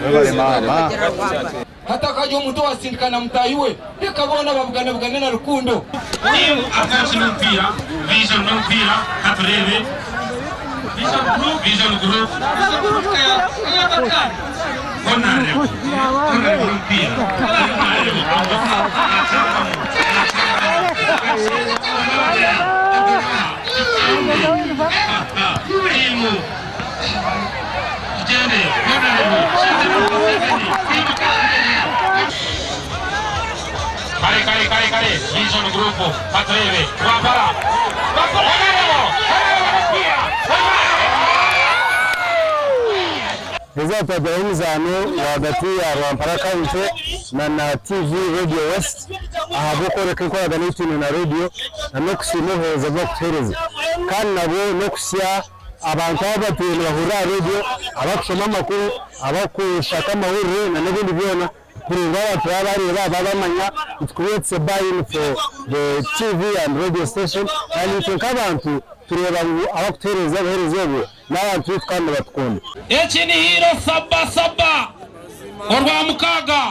Webale maama. Hatakagira omuntu owasindika na mutaahi we, reka boona babuganabugane na rukundo. Team Akansi n'omupiira, Vision n'omupiira, katureebe Vision Group, Vision Group, Honorable, Honorable n'omupiira, Honorable Amos Team Tugyende, Honorable Kare kare kare kare Vision Group katureebe Rwampara Honorable Honorable n'omupiira Eizooba twagiraho emizaano rwagati ya Rwampara County na na TV Radio West ahabw'okworeka enkoragana ei twine na radio na n'okusiima obuheereza obu barikutuheereza kandi nabwo n'okuhitsya abantu abu batwire nibahurira aha radio, abarikushoma amakuru, abarikushaka amahurire na n'ebindi byona kurinda abantu baaba bareeba baaba bamanya it creates a buy in for the TV and radio station kandi itwe nk'abantu tureeba ngu abarikutuheereza obuheereza obwo N'abantu baitu kandi nibatukunda. Eki ni Hiro Saba Saba, Orwamukaaga.